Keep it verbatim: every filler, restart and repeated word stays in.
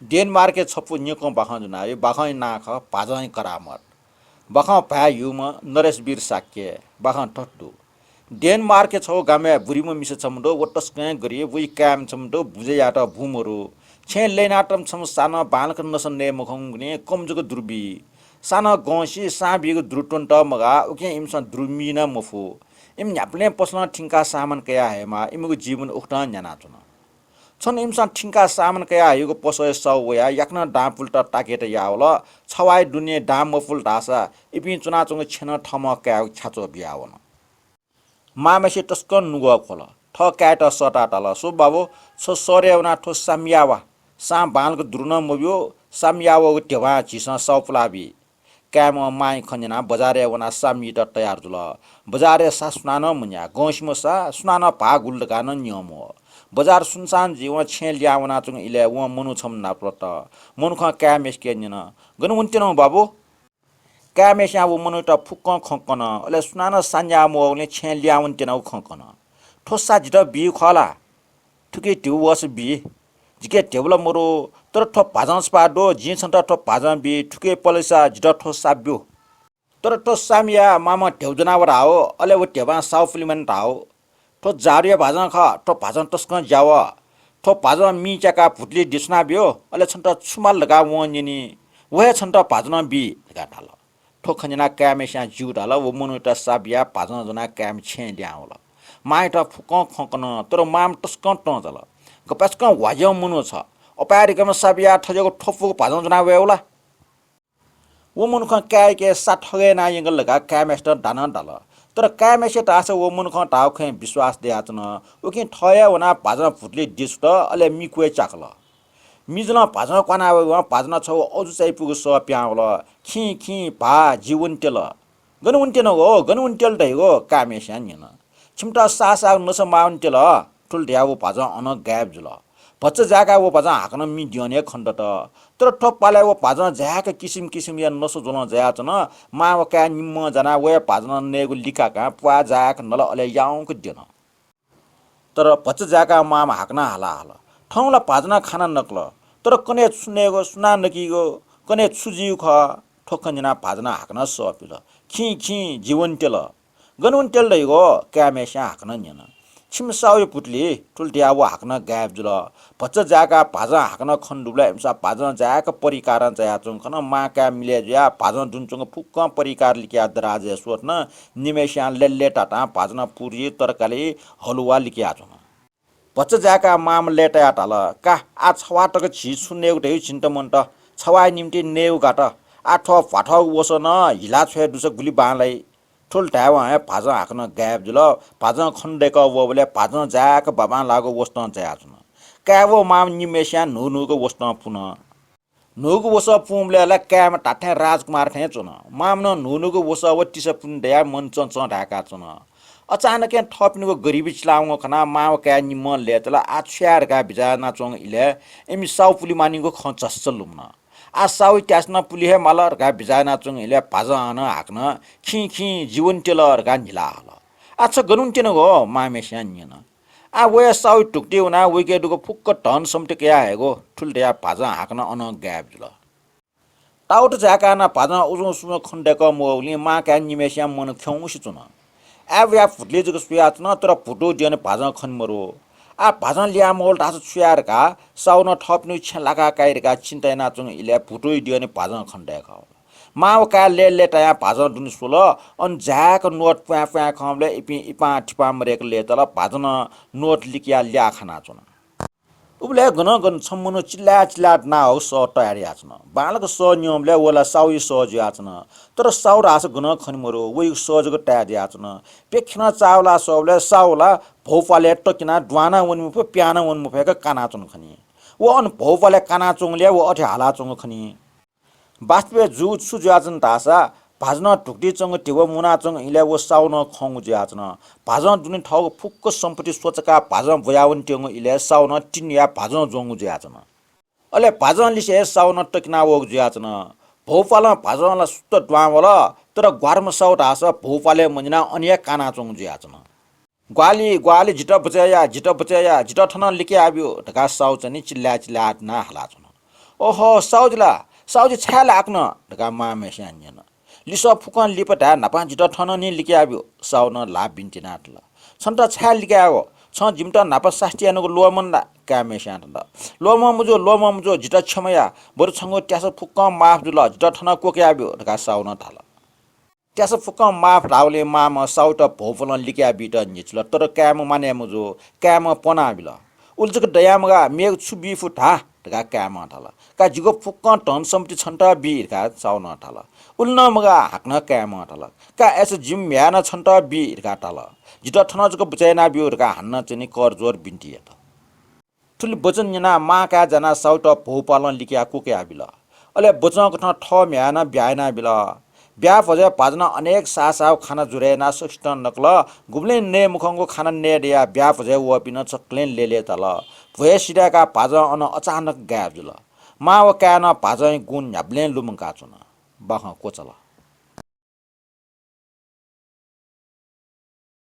डेनमार्कय् छपु निकं बाखं ज्वनाबी। बाखंया नां खः भाजंया करामत। बाखं भाय् ह्यूम्ह नरेशवीर शाक्य। बाखं थथे दु। डेनमार्कय् छगू गामय् बुरिम्ह मिसा छम्ह दु, व तसकं गरिब, वया काय्म्ह छम्ह दु, बुझे यायेत बु मरु। छेँय् लय्नातःम्ह छम्ह सानं बांलाक नसा नये मखंगुलिं कम जक दुरु बी। सानं गंसि सां बीगु दुरु त्वनेत मगाः, उकिं इमिसं दुरु मी नं मफु। इमि न्ह्याबलें पसलं थिंकाः सामान कयाः हयेमाः, इमिगु जीवन उकथं न्यानाच्वन। छन्हु इमिसं थिंकाः सामान कयाः हइगु पसलय् साहु वयाः याकनं दां पुलेत ताकेत याः वल। छवाःया दुने दां मपुल धाःसा इपिं च्वनाच्वंगु छेँ नं थःम्हं कायेगु छ्याच्वः बियाः वन। मांम्हेसित तसकं नुगः ख्वल। थः काय्‌यात सःताः धाल, "स्व बाबु, छ शहरय् वनाः थ्व साम याः वा। सां बांलाक दुरु नं मब्यू, साम याः वःगु ध्यबां झीसं साहु पुलाबी।" काय्‌म्हं मांया खँ न्यनाः बजारय् वनाः साम यायेत तयार जुल। बजारय् सा सुनानं मन्याः, गंसिम्ह सा, सुनानं भाः गुलि धकाः नं न्यं मवः। बजार सुनसान जुइवं छेँय् लिहां वनाच्वंगु इलय् वं मनू छम्ह नापलात। मनुखं काय्‌म्हेसिके न्यन, "गन वनेत्यनागु बाबु?" काय्‌म्हेस्यां व मनूयात फुक्कं खँ कन। अले सुनानं सा न्याः मवःगुलिं छेँय् लिहां वनेत्यनागु खँ कन। "थ्व सा जितः बी खः ला? थुकी ध्यबा वःसा बी। जिके ध्यबा ला मरु, तर थ्व भाजं छपाः दु, जिं छन्त थ्व भाजं बी, थुकी पलेसा जितः थ्व सा ब्यु।" तर थ्व साम याः मांम्हं ध्यबा ज्वनाः व धाःगु, अले व ध्यबां साहु पुलेमानि धाःगु। "थ्व जादुया भाजं खः, थ्व भाजं तसकं ज्यावः। थ्व भाजं मि च्याकाः भुतुलिइ दिसुना ब्यु, अले छन्त छु माल धकाः वं न्यनी, व हे छन्त भाजनं बी" धकाः धाल। थ्व खँ न्यनाः काय्‌म्हेस्यां ज्यू धाल। व मनूयात सा बियाः भाजं ज्वनाः काय्‌म्ह छेँय् लिहां वल। मांयात फुक्कं खँ कन, तर मांम्ह तसकं तं झाल। "गपाय्‌सकं ह्वाज्याःम्ह मनू छ, अपाय् रिकाम्ह सा बियाः थज्याःगु थ्वपुगु भाजं ज्वनाः वयेगु ला?" व मनुखं काय्‌याके सा थगय् यानाः यंकल धकाः काय्‌म्हेसित दानं दाल। तर काय्‌म्हेसित धाःसा व मनुखं धाःगु खँय् विश्वास दयाच्वन। उकिं थः हे वनाः भाजं भुतुलिइ दिसुत, अले मि क्वय् च्याकल। मि जुलं भाजं क्वाना वइवं भाजनं छगू अजू चायापुगु सः पिहां वल। "खिं खिं भाः, जि वनेत्यल।" "गन वनेत्यनागु हो, गन वनेत्यल धइगु?" काय्‌म्हेस्यां न्यन। "छिमित साःसाःगु नसा माः वनेत्यल।" थुलि धयाः व भाजं अनं गायब जुल। भचा जाय्‌काः व भाजं हाकनं मि द्यःने खनेदत। तर थ्व पालय् व भाजं जाय्‌क किसिम किसिमया नसा ज्वलं जायाच्वन। मां व काय् निम्हं जानाः व हे भाजनं नयेगु लिकाकां प्वाः जाय्‌क नल, अले याउँक द्यन। तर भचा जाय्‌काः मांम्ह हाकनं हाला हल, "थौं ला भाजनं खाना नकल, तर कन्हय् छु नयेगु, सुनां नकीगु, कन्हय् छु जुइगु खः?" थ्व खँ न्यनाः भाजनं हाकनं सः पिल। "खिं खिं, जि वनेत्यल।" "गन वनेत्यल धइगु?" काय्‌म्हेस्यां हाकनं न्यन। "छिमि साहुया भुतुलि।" थुलि धयाः व हाकनं गायब जुल। भचा जाय्‌काः भाजं हाकनं खने दुबलय् इमिसं भाजं जाय्‌क परिकारं चायाच्वंगु खन। मां काय् मिलय् जुयाः भाजं दुने च्वंगु फुक्कं परिकार लिकयाः दराजय् स्वथन। निम्हेस्यां लय्‌लय्‌तातां भाजनं पुरी, तरकारी, हलुवा लिकयाच्वन। भचा जाय्‌काः मांम्ह लय्‌तायाः धाल, "का, आः छवाः तक झी छु नयेगु धइगु झिन्त मन्त। छवाःया निंतिं नयेगु गात। आः थ्व भ्वाथःगु वसः नं हिला छ्वये दुसा गुलि बांलाइ।" थुलि धायेवं हे भाजं हाकनं गायब जुल। भाजं खने दय्‌कः वःबलय् भाजं जाय्‌क बाबांलाःगु वसतं चायाच्वन। काय् व मांम्ह निम्हेस्यां न्हू न्हूगु वसतं पुन। न्हूगु वसः पुंबलय् ला काय्‌म्ह धात्थें राजकुमार थें च्वन। मांम्ह नं न्हू न्हूगु वसः व तिसा पुनि दयाः मन चंचं धाय्‌काच्वन। अचानकं थःपिनिगु गरिबी चिलावंगु खनाः मां व काय् निम्हं लय्‌तल। आः छु याये धकाः बिचाः यानाच्वंगु इलय् इमि साहु पुलेमानिगु खँ झस्स लुमन। आः साहुया त्यासनं पुले हे माल धकाः बिचाः यानाच्वंगु इलय् भाजं हानं हाकनं "खिं खिं, जि वनेत्यल" धकाः न्हिला हल। "आः छ गन वनेत्यनागु हो?" मांम्हेस्यां न्यन। "आः वया साहुया धुकुतिइ वनाः वयाके दुगु फुक्क धन सम्पत्ति कयाः हयेगु।" थुलि धयाः भाजं हाकनं अनं गायब जुल। ताउत जाय्‌काः नं भाजं उजुं सुजुं खने दय्‌कः मवःगुलिं मां काय् निम्हेस्यां मन खिउँसे च्वन। आय्‌बुयाः भुतुलि जक स्वयाच्वन, तर भुतू द्यःने भाजं खने मरु। आः भाजं लिहां मवल धाःसा छु याये धकाः साहुनं थःपिनिगु छेँ लाकाः काइ धकाः चिन्ता यानाच्वंगु इलय् भुतूया द्यःने भाजं खने दय्‌कः वल। मां व काय् लय्‌लय्‌तायां भाजं दुने स्वल। अन जाय्‌क नोट प्वाँय् प्वाँय् खंबलय् इपिं इपां थिपां मदय्‌क लय्‌तल। भाजनं नोट लिकयाः ल्याः खानाच्वन। उबलय् गनं गन छम्ह मनू चिल्लाय् चिल्लाय् नाः हःगु सः तयार याःच्वन। बांलाक सः न्यंबलय् व ला साहुया सः जुयाच्वन। तर साहु धाःसा गनं खने मरु, वयागु सः जक ताये जुयाच्वन। प्यखेनं चाःवलाः स्वःबलय् साहु ला भौपालय् तकिनाः दुहां नं वने मफु, पिहां नं वने मफय्‌क कानाच्वन खनी। व अन भौपालय् कानाच्वंगुलिं व अथे हालाच्वंगु खनी। वास्तवय् जूगु छु जुयाच्वन धाःसा, भाजनं धुकुतिइ च्वंगु धिबा मुनाच्वंगु इलय् व साहुनं खंगु जुयाच्वन। भाजं दुने थःगु फुक्क सम्पत्ति स्वचकाः भाजं ब्वयावनेत्यंगु इलय् साहुनं तिन ल्हाः भाजं ज्वंगु जुयाच्वन। अले भाजं लिसे हे साहुनं तकिना वःगु जुयाच्वन। भौपालं भाजं ला सुत्त दुहां वल, तर ग्वाराम्ह साहु धाःसा भौपालय् मजिनाः अन हे कानाच्वंगु जुयाच्वन। "ग्वाहालि, ग्वाहालि, जितः बचय् या, जितः बचय् या, जितः थनं लिकयाब्यु" धकाः साहु चाहिँ चिल्लाय् चिल्लाय् हालाच्वन। "ओहो, साहुजी ला? साहुजी छाय् ला हाकनं?" धकाः मांम्हय्सियां न्यन। "लिसः फुक्कं लिपा धाये, न्हापां जितः थन निं लिकयाब्यु।" साहुनं ल्हाः बिन्ति यानाः धाल। "छन्त छाय् लिकयागु? छं जिमित न्हापा सास्ती यानागु ल्वःमन ला?" काय्म्हय्सियां धाल। "ल्वःमं मजू, ल्वःमं मजू, जितः क्षमा या, बरु छंगु त्यासा फुक्कं माफ जुल, जितः थन क्वकयाब्यु।" धकाः साहुनं धाल। त्यासा फुक्कं माफ धाःबलय् मांम्हं साहुत भौपालं लिकया बीत न्ह्यचिल, तर काय्म्ह मानय् मजू, काय्म्हं पना बिल। "उलि जक दयाः मगाः, मेगु छु बी फु धा?" धकाः काय्म्हं धाल। "का, जिगु फुक्कं धन सम्पत्ति छन्त बी," धकाः साहुनं धाल। "उलि नं मगाः," हाकनं काय्म्हं धाल। "का, अय्सा जिमि म्ह्याय् नं छन्त बी," धकाः धाल। "जितः थन जक बुँचय् यानाब्यु," धकाः हानं च्वनी करजोर बिन्ति यात। थुलि वचन न्यनाः मां काय् जानाः साहुत भौपालं लिकयाः क्वकयाबिल। अले वचंकथं थः म्ह्याय् नं ब्याहा यानाबिल। ब्याहा भ्वजय् भाजनं अनेक साःसाःगु खाना जुरे यानाः सकसितं नकल। गुबलें नये मखंगु खाना नये दयाः ब्याहा भ्वजय् वःपिं नं सकलें लय्‌लय् झाल। भ्वय् सिधय्‌काः भाजं अन अचानक गायब जुल। मां व काय्‌नं भाजंया गुण न्ह्याबलें लुमंकाच्वन। बाखं क्वचाल।